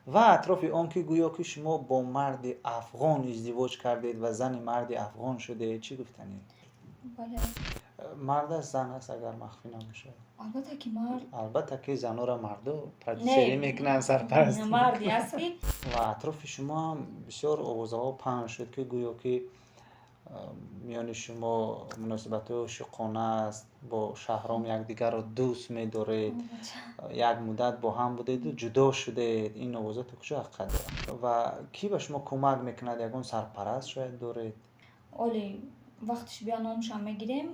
Ва атрофи он ки гӯё ки шумо бо марди афғон издивоҷ кардед ва зани марди афғон шудед, чӣ гуфтанед? Бале. Мард аст, зан аст, агар махфӣ набошад? Албатта ки мард. Албатта ки занора марду продюсерӣ Не, мекунанд, сарпарастӣ. Марде аст ки. Ва атрофи шумо ҳам бисёр овозаҳо паҳн шуд, ки гӯё ки миёни шумо муносибатҳои ошиқона аст, бо Шаҳром якдигарро дӯст медоред, як муддат бо ҳам будеду ҷудо шудед. Ин овоза то куҷо ҳақиқат дорад? Ва кӣ ба шумо кӯмак мекунад? Ягон сарпараст шояд доред? Оли вақтиш бия, номашам мегирем.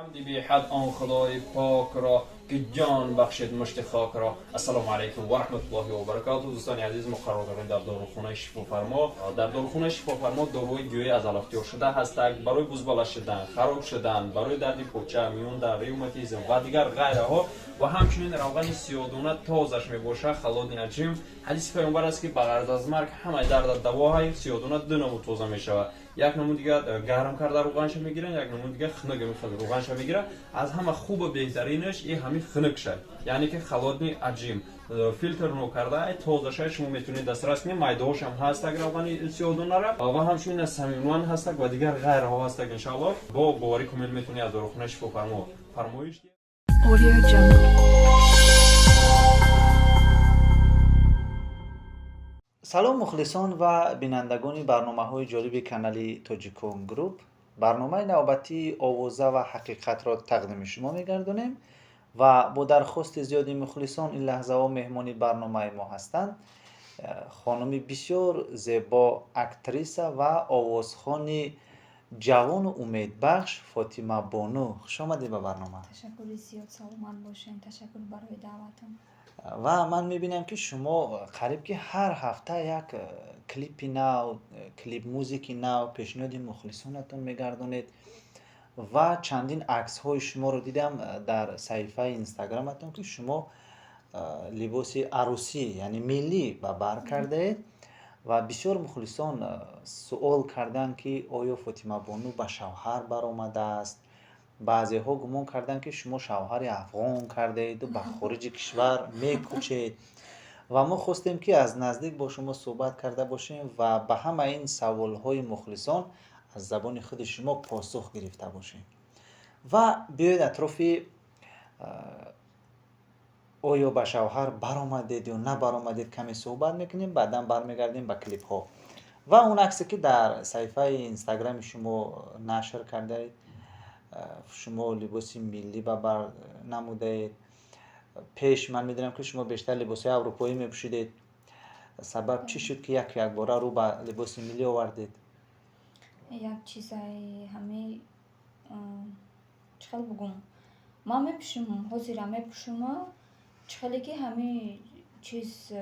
Ҳамди беҳад он Худои покро, ки ҷон бахшид мушти хокро. Ассалому алайкум ва раҳматуллоҳи ва баракоту. Дӯстони азиз, мо қарор дорем дар дорухонаи Шифофармо. Дар дорухонаи Шифофармо доруҳои гиёҳӣ аз алафтиёр шуда ҳастак барои бузбала шудан, хароб шудан, барои дарди поча, миёндард, ревматизм ва дигар ғайраҳо, ва ҳамчунин равғани сиёдона тозаш мебошад, холодный отжим. Ҳадиси Паёмбар аст, ки ба ғараз аз марг ҳамаи дарда давоҳай. Сиёдона ду намуд тоза мешавад: як намуд дига гарм карда рӯғанша мегиранд, як намуд дига хунук рӯғанша мегиранд. Аз ҳама хубу беҳтаринаш и ҳамин хунук шад, яъне ки холодный отжим, филтр нокарда тозаша. Шумо метавонед дастрас кунед, майдаҳошам ҳастак равғани сиёдонара, ва ҳамчунин аз самиман ҳастак ва дигар ғайраҳо ҳастак. Иншаалло, бо боварӣ комил метавонед аз дорухонаи Шифофармо фармоиш. Audio Jungle. Салом, мухлисон ва бинандагони барномаҳои ҷолиби канали Тоҷикон Груп. Барномаи навбатии «Овоза ва ҳақиқатро» тақдими шумо мегардонем ва бо дархости зиёди мухлисон ин лаҳзаҳо меҳмони барномаи мо ҳастанд хонуми бисёр зебо, актриса ва овозхони ҷавону умедбахш Фотима Бону. Хушомадед ба барнома. Ташаккури зиёд, саломат бошед, ташаккур барои даъватон. Ва ман мебинам, ки шумо қариб ки ҳар ҳафта як клипи нав, клип музики нав пешниҳоди мухлисонатон мегардонед ва чандин аксҳои шуморо дидам дар саҳифаи Инстаграматон, ки шумо либоси арӯсӣ, яъне миллӣ ба бар кардаед, ва бисёр мухлисон суол карданд, ки оё Фотимабону ба шавҳар баромадааст. Баъзеҳо гумон карданд, ки шумо шавҳари афғон кардаеду ба хориҷи кишвар мекӯчед, ва мо хостем, ки аз наздик бо шумо суҳбат карда бошем ва ба ҳамаи ин саволҳои мухлисон аз забони худи шумо посух гирифта бошем. Ва биёед, атрофи оё ба шавҳар баромадед ё набаромадед каме суҳбат мекунем, баъдан бармегардем ба клипҳо ва он аксе, ки дар саҳифаи Инстаграми шумо нашр кардаед. Шумо либоси миллӣ ба бар намудаед. Пеш ман медонам, ки шумо бештар либосҳои аврупоӣ мепӯшидед. Сабаб чӣ шуд, ки як якбора рӯ ба либоси миллӣ овардед? Як чизаи ҳамаи, чӣ хел бугум, ман мепӯшум, ҳозира мепӯшума, чӣ хеле ки ҳамаи чиз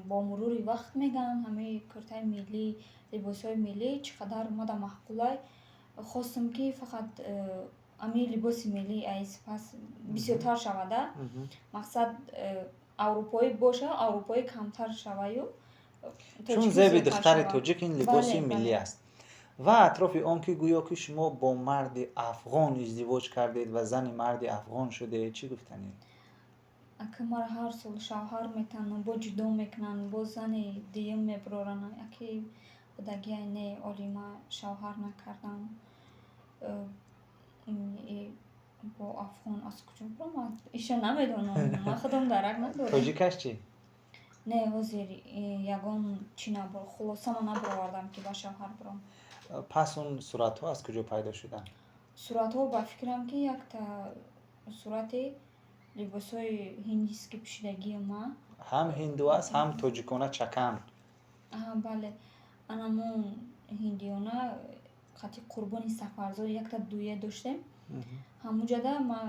бо мурури вақт мегӯянд, ҳамаи куртаи миллӣ, либосҳои миллӣ чӣ қадар мада маъқулай. Хостам, ки фақат ҳамаи либоси миллӣ ай сипас бисёртар шавада. Мақсад, аврупоӣ боша, аврупоӣ камтар шаваю чун зеби духтари тоҷик ин либоси миллӣ аст. Ва атрофи он ки гӯё ки шумо бо марди афғон издивоҷ кардед ва зани марди афғон шудед, чӣ гуфтанед? Ака, мара ҳар сол шавҳар метананд, бо ҷудо мекунанд, боз зани дуюм мебароранд. Яке будагия не, оли ма шавҳар накардам. Бо афғон аз куҷо баромад, иша намедонам, ман худам дарак надорам. Тоҷикаш чӣ? Не, ҳозир ягон чӣ набур, хулоса ман набаровардам, ки ба шавҳар биром. Пас он суратҳо аз куҷо пайдо шуданд? Суратҳо, ба фикрам, ки якта сурати либосҳои ҳиндиски пӯшидагии ма. Ҳам ҳинду аст, ҳам тоҷикона чакан. Бале, анамон ҳиндиёна қати Қурбони Сафарзод якта дует доштем. Ҳамуҷада ма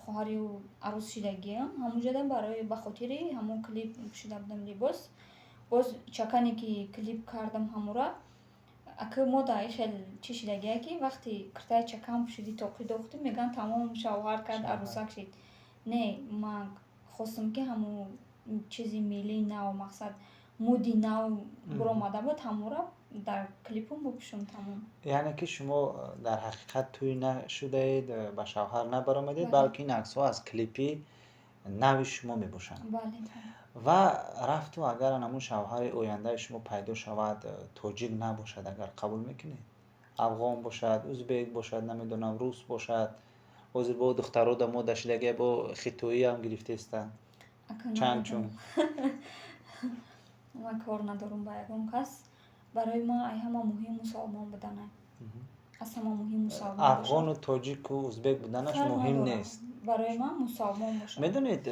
хоҳари ӯ арӯс шидагиам. Ҳамуҷада барои ба хотири ҳамон клип пӯшида будам либос. Боз чакане ки клип кардам ҳамура, ака, мода хел чӣ шидагия, ки вақте киртаи чакан пӯшидӣ, тоқӣ дохтӣ, мегӯянд: «Тамом, шавҳар кард, арӯсак шид». Не, ман хостам, ки ҳамун чизи миллии нав, мақсад, муди нав буромада буд, ҳамура дар клипум бупӯшум, тамом. Яъне ки шумо дар ҳақиқат тӯй нашудаед, ба шавҳар набаромадед, балки ин аксҳо аз клипи нави шумо мебошанд. Бале. Ва рафту агар анамун шавҳари ояндаи шумо пайдо шавад, тоҷик набошад, агар қабул мекунед? Афғон бошад, узбек бошад, намедонам, рус бошад. Ҳозир бо духтаро да мода шидагия, бо хитоиам гирифтаистанд. Чанд чун. Ман кор надорам ба ягон кас. Барои ман ай ҳама муҳим мусалмон буданай. Аз ҳама муҳим мусалмон. Афғону тоҷику узбек буданаш муҳим нест? Барои ман мусалмон бошад. Медонед,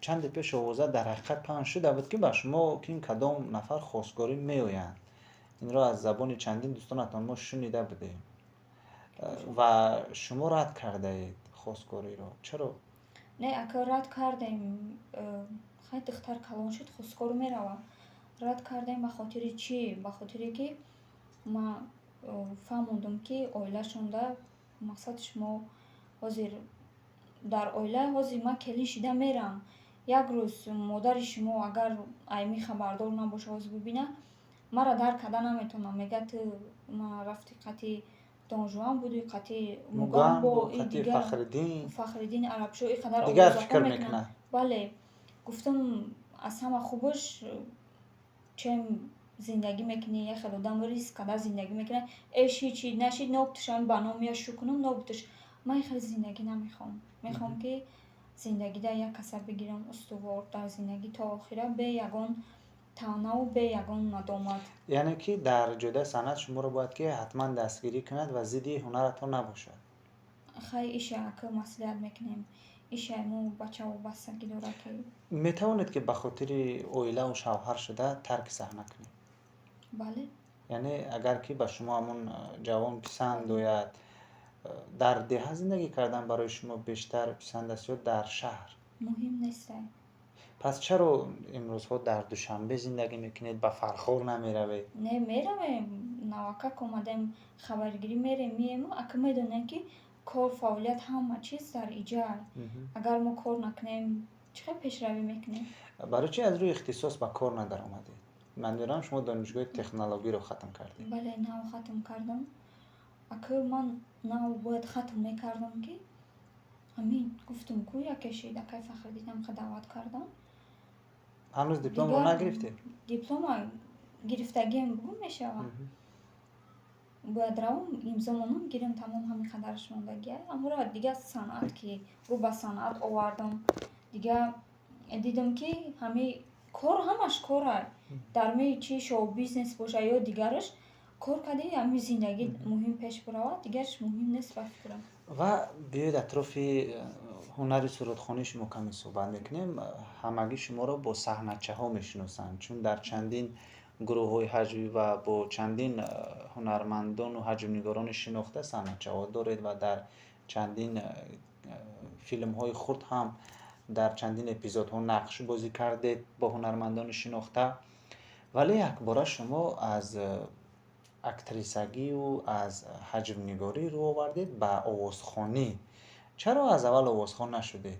чанде пеш овоза дар ҳақиқат паҳн шуда буд, ки ба шумо ким кадом нафар хостгорӣ меоянд. Инро аз забони чандин дӯстонатон мо шунида будем ва шумо рад кардаед хостгориро. Чаро? Не, ака, рад кардем. Хай, духтар калон шуд, хостгор меравад. Рад кардем ба хотири чӣ? Ба хотире ки ман фаҳмондум, ки оилашонда мақсад шумо ҳозир дар оила, ҳозир ман келин шида мерам, як рӯз модари шумо агар айми хабардор набоша, ҳозир бибина, маро дарк карда наметавонам. Мегӯяд, ту ма рафти қати Донжуан буди, қати Мугамбо, Фахриддини Арабшоҳ, ин қадар. Дигар фикр мекунад. Бале, гуфтам, аз ҳама хубаш, чем зиндагӣ мекунӣ, як хел одам риск карда зиндагӣ мекунад, эш ҳичи нашид, нобутушам ба номи шу кунам, нобутуш. Ман ин хел зиндагӣ намехоҳам. Мехоҳам, ки зиндагида як каса бигирам, устувор дар зиндагӣ то охира, бе ягон таънаву бе ягон надомат. Яъне ки дар ҷодаи санъат шуморо бояд ки ҳатман дастгирӣ кунад ва зидди ҳунаратон набошад. Хай, иша ака маслиҳат мекунем, ишай мо бача вобастагӣ дорад ки. Метавонед, ки ба хотири оилаву шавҳар шуда тарки саҳна кунед? Бале. Яъне агар ки ба шумо ҳамон ҷавон писанд ояд, дар деҳа зиндагӣ кардан барои шумо бештар писанд аст ё дар шаҳр? Муҳим нестай. Пас чаро имрӯзҳо дар Душанбе зиндагӣ мекунед, ба Фархор намеравед? Не, меравем. Навакак омадем, хабаргирӣ мерем, миему. Ака, медонем, ки кор, фаъолият, ҳама чиз дар иҷа. Агар мо кор накунем, чӣ хел пешравӣ мекунем? Барои чи аз рӯи ихтисос ба кор надаромадед? Ман медонам, шумо донишгоҳи технологиро хатм кардед. Бале, нав хатм кардам. Ака, ман нав бояд хатм мекардам, ки ҳамин гуфтум ку, яке шид, акай Фахриддинам ха даъват кардам. Ҳанӯз дипломро нагирифтед? Диплома гирифтагиам, бугум мешавад, бояд равам, имзо монам, гирам, тамом, ҳамин қадараш мондагия. Аммо дигар санъат ки рӯ ба санъат овардам, дигар дидам, ки ҳамин кор ҳамаш кора. Дар ми чи шоу-бизнес боша ё дигараш, кор кардӣ, ҳамин зиндагӣ муҳим пеш биравад, дигараш муҳим нест ба фикрам. Ва биёед, атрофи ҳунари сурудхонии шумо каме суҳбат мекунем. Ҳамагӣ шуморо бо саҳначаҳо мешиносанд, чун дар чандин гурӯҳҳои ҳаҷвӣ ва бо чандин ҳунармандону ҳаҷвнигорони шинохта саҳначаҳо доред ва дар чандин филмҳои хурд ҳам дар чандин эпизодҳо нақш бозӣ кардед бо ҳунармандони шинохта. Вале якбора шумо аз актрисагию аз ҳаҷвнигорӣ рӯ овардед ба овозхонӣ. Чаро аз аввал овозхон нашудед?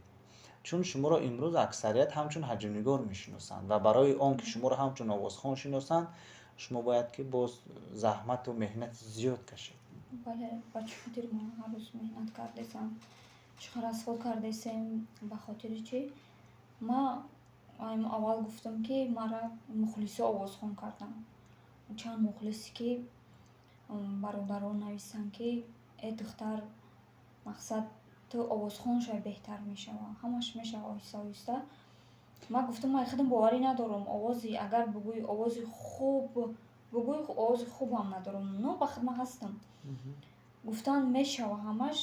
Чун шуморо имрӯз аксарият ҳамчун ҳаҷвнигор мешиносанд ва барои он ки шуморо ҳамчун овозхон шиносанд, шумо бояд ки боз заҳмату меҳнати зиёд кашед. Бале, ба чӣ хотир мо ҳар рӯз меҳнат кардесам, чӣ қадар расход кардесем? Ба хотири чӣ? Ма аввал гуфтам, ки мара мухлисо овозхон кардам. Чанд мухлисе, ки бародарон нависанд, ки э духтар, мақсад, ту овозхон шавӣ, беҳтар мешава. Ҳамаш мешава оҳиста оҳиста. Ман гуфтам, ман худам боварӣ надорам, овози агар бугӯи, овози хуб бугӯи, овози хубам надорам, но ба худ ман ҳастам. Гуфтанд, мешава ҳамаш.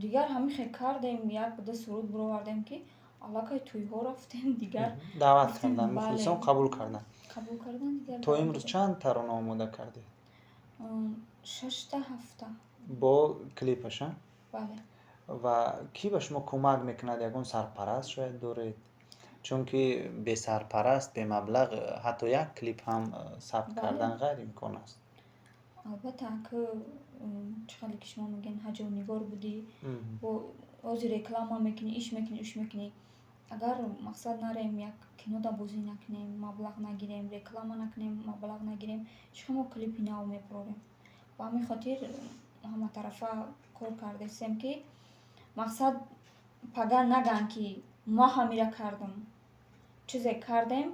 Дигар ҳамин хел кардем, як ду суруд бировардем, ки аллакай тӯйҳо рафтем дигар. Даъват карданд мухлисон, қабул карданд. Қабул карданд дигар. То имрӯз чанд тарона омода кардед? Шашта, ҳафта. Бо клипаша? Бале. Ва кӣ ба шумо кӯмак мекунад? Ягон сарпараст шояд доред? Чунки бесарпараст, бемаблағ ҳатто як клип ҳам сабт кардан ғайриимкон аст. Албатта, ки чӣ хеле ки шумо мегӯед, ҳаҷвнигор будӣ, ҳозир реклама мекунӣ, иш мекунӣ, уш мекунӣ. Агар мақсад нарем, як кинода бозӣ накунем, маблағ нагирем, реклама накунем, маблағ нагирем, чӣ хел мо клипи нав мебарорем? Ба ҳамин хотир ҳаматарафа кор кардастем, ки мақсад пагар нагӯянд, ки ман ҳамира кардам. Чизе кардем,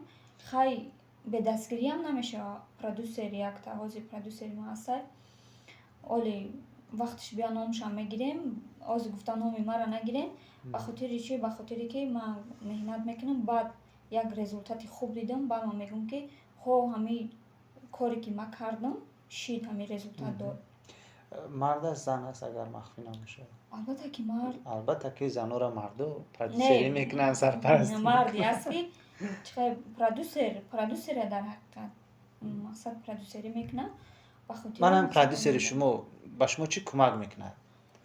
хай, бедастгириам намешава. Продюсер якта, ҳозир продюсери ма ҳастай. Оли вақтиш бия, номашам мегирем. Ҳозир гуфта, номи маро нагирем. Ба хотири чӣ? Ба хотире ки ман меҳнат мекунам, баъд як результати хуб дидам, баъд ман мегӯям, ки ҳо, ҳамин коре ки ман кардам, шид, ҳамин результат дод. Мард аст, зан аст, агар махфӣ набошад? Албатта ки мард. Албатта ки занора марду продюсерӣ мекунанд, сарпарастӣ. Марде аст, ки чихел продюсер, продюсере, дар ҳақиқат мақсад продюсерӣ мекунад, ба хотири Манам продюсери шумо ба шумо чӣ кӯмак мекунад?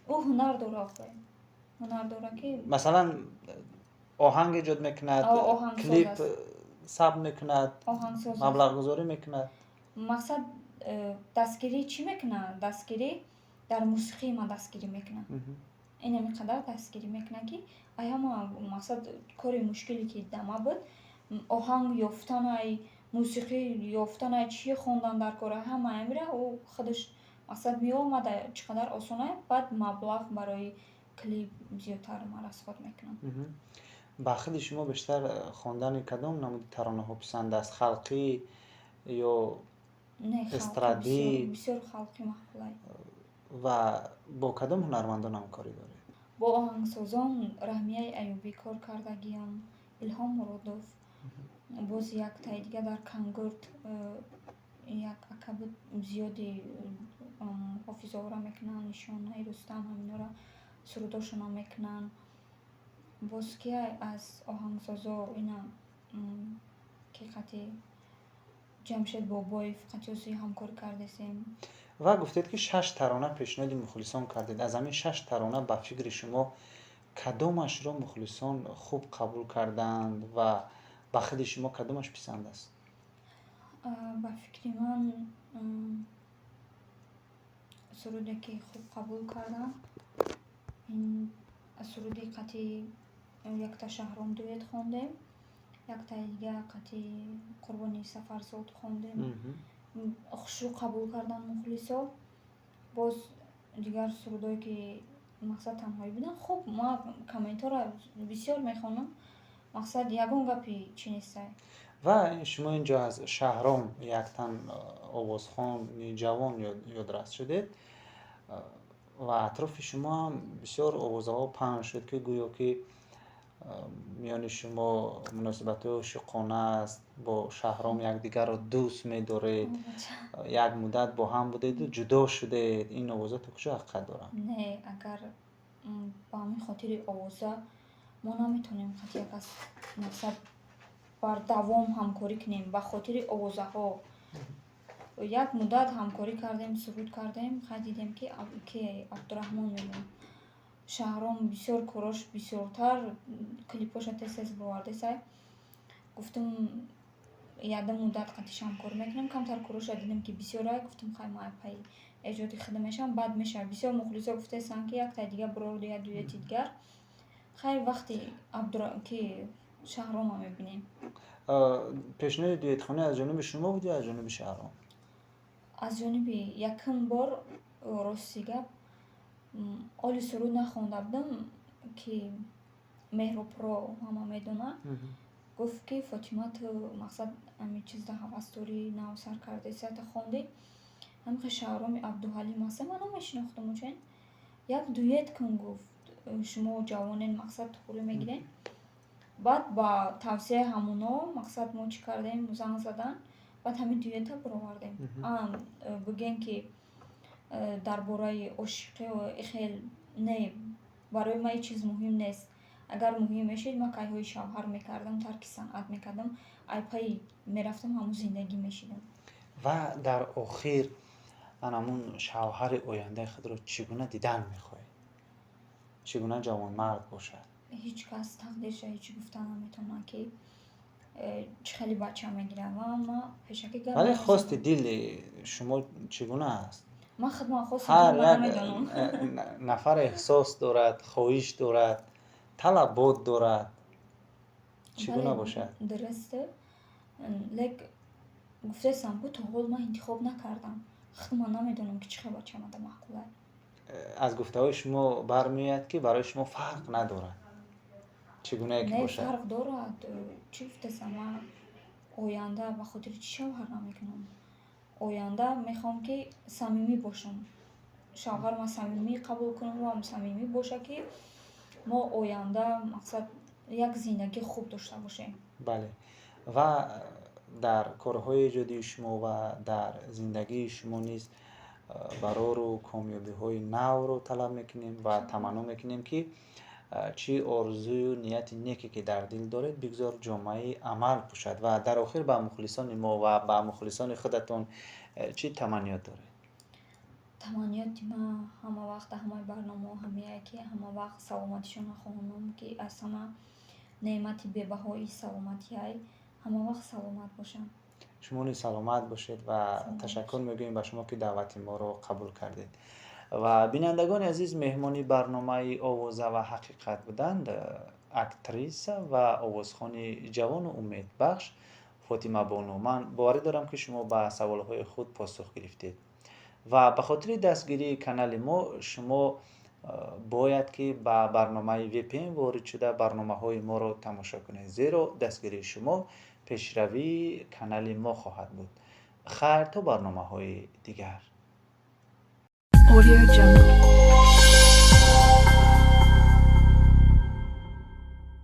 Ӯ ҳунар дора, охе, ҳунар дора, ки Масалан, оҳанг эҷод мекунад, клип сабт мекунад, маблағгузорӣ мекунад? Мақсад, дастгирӣ чӣ мекунад? Дастгирӣ дар мусиқии ман дастгирӣ мекунад. Инами қадар дастгирӣ мекунад, ки ай ҳама мақсад кори мушкиле ки дама буд, оҳанг ёфтанай, мусиқӣ ёфтанай, чӣ хондан дар кора, ҳама амира ӯ худаш мақсад меомада, чӣ қадар осонай. Баъд маблағ барои клип зиёдтар ман расход мекунам. Ба худи шумо бештар хондани кадом намуди таронаҳо писанд аст? Халқӣ ё эстрадӣ? Бисёр халқӣ маъқулай. Ва бо кадом ҳунармандон ҳамкорӣ доред? Бо оҳангсозон Раҳмияи Аюбӣ кор кардагиам, Илҳом Муродов, боз яктаи дига дар Кангурт як ака буд, зиёди ҳофизаҳоро мекунанд, Нишонаи Рустам, ҳаминҳоро сурудошонро мекунанд. Боз ки аз оҳангсозо, ина ки қати Ҷамшед Бобоев қатиоси ҳамкорӣ кардесем. Ва гуфтед, ки шаш тарона пешниҳоди мухлисон кардед. Аз ҳамин шаш тарона ба фикри шумо кадомашро мухлисон хуб қабул карданд ва ба худи шумо кадомаш писанд аст? Ба фикри ман, суруде ки хуб қабул карданд, ин суруди қати якта Шаҳром дуэт хондем, яктаи дига қати Қурбони Сафарзод хондем, хушрӯ қабул карданд мухлисо. Боз дигар сурудое ки мақсад танҳоӣ буданд, хуб, ман комментҳоро бисёр мехонам, мақсад ягон гапи чӣ нестай. Ва шумо ин ҷо аз Шаҳром, яктан овозхони ҷавон, ёдрас шудед ва атрофи шумо ҳам бисёр овозаҳо паҳн шуд, ки гӯё ки миёни шумо муносибатҳои ошиқона аст, бо Шаҳром якдигарро дӯст медоред, як муддат бо ҳам будеду ҷудо шудед. Ин овоза то куҷо ҳақиқат доранд? Не, агар ба ҳамин хотири овоза мо наметавонем қати як кас мақсад бар давом ҳамкорӣ кунем. Ба хотири овозаҳо як муддат ҳамкорӣ кардем, суруд кардем. Хай, дидем, ки Абдураҳмон мегӯям, Шаҳром бисёр корош бисёртар, клипоша тез тез бировардесай. Гуфтум, якдам муддат қатиш ҳамкорӣ мекунем. Камтар короша дидем, ки бисёрай. Гуфтум, хай, ман пайи эҷоди худам мешавам, баъд мешавад. Бисёр мухлисо гуфтаистанд, ки яктаи дигар бирорду, як дуэти дигар. Хай, вақти ки Шаҳрома мебинем. Пешниҳоди дуэтхонӣ аз ҷониби шумо буд ё аз ҷониби Шаҳром? Аз ҷониби якум бор, рости гап, оли суруд нахонда будам, ки Меҳробро ҳама медонад, гуфт, ки Фотима, ту мақсад ҳамин чизда ҳавас дорӣ, нав сар кардеси, та хондӣ, ҳамин Шаҳроми Абдуҳалим аста, ман намешинохтам учен, як дуэт кун, гуфт, шумо ҷавонен, мақсад туғрӣ мегирем. Баъд ба тавсияи ҳамоно мақсад мо чӣ кардем, занг задан, баъд ҳамин дуэта бировардем. Бигӯем, ки дар бораи ошиқӣ хел не, барои ман ҳеҷ чиз муҳим нест. Агар муҳим мешид, ман кайҳои шавҳар мекардам, тарки санъат мекардам, ай пайи мерафтам, ҳамун зиндагӣ мешидам. Ва дар охир, анамун шавҳари ояндаи худро чӣ гуна дидан мехоҳед? Чӣ гуна ҷавонмард бошад? Ҳеҷ кас тақдирша ҳеҷ гуфта наметавонад, ки чӣ хеле бача мегирад, ва ман пешакӣ гап Вале хости дили шумо чӣ гуна аст? Ман худман хости Ҳар дилма як намедонам. Нафар эҳсос дорад, хоҳиш дорад, талабот дорад. Чӣ гуна бошад? Дуруст, лек гуфтаистам, ку то ҳол ман интихоб накардам, худман намедонам, ки чӣ хел бача мада маъқулай. Аз гуфтаҳои шумо бармеояд, ки барои шумо фарқ надорад. Чӣ гунае ки Не, бошад. Фарқ дорад. Чӣ гуфтасам, ман оянда ба хотири чӣ шавҳар намекунам? Оянда мехоҳам, ки самимӣ бошам, шавҳари ман самимӣ қабул кунам, ӯам самимӣ боша, ки мо оянда, мақсад, як зиндагии хуб дошта бошем. Бале, ва дар корҳои эҷодии шумо ва дар зиндагии шумо низ барору комёбиҳои навро талаб мекунем ва таманно мекунем, ки чӣ орзую нияти неке ки дар дил доред, бигзор ҷомаи амал пӯшад. Ва дар охир ба мухлисони мо ва ба мухлисони худатон чӣ таманниёт доред? Таманниёти ман ҳама вақт, ҳамаи барномаҳо ҳамияе, ки ҳама вақт саломатишонро хоҳонам, ки аз ҳама неъмати бебаҳои саломатиай. Ҳама вақт саломат бошанд. Шумо низ саломат бошед ва Саломат. Ташаккур мегӯем ба шумо, ки даъвати моро қабул кардед. Ва бинандагони азиз, меҳмони барномаи «Овоза ва ҳақиқат» буданд актриса ва овозхони ҷавону умедбахш Фотима Бону. Ман боварӣ дорам, ки шумо ба саволҳои худ посух гирифтед ва ба хотири дастгирии канали мо шумо бояд ки ба барномаи VPN ворид шуда, барномаҳои моро тамошо кунед, зеро дастгирии шумо пешравии канали мо хоҳад буд. Хайр, то барномаҳои дигар.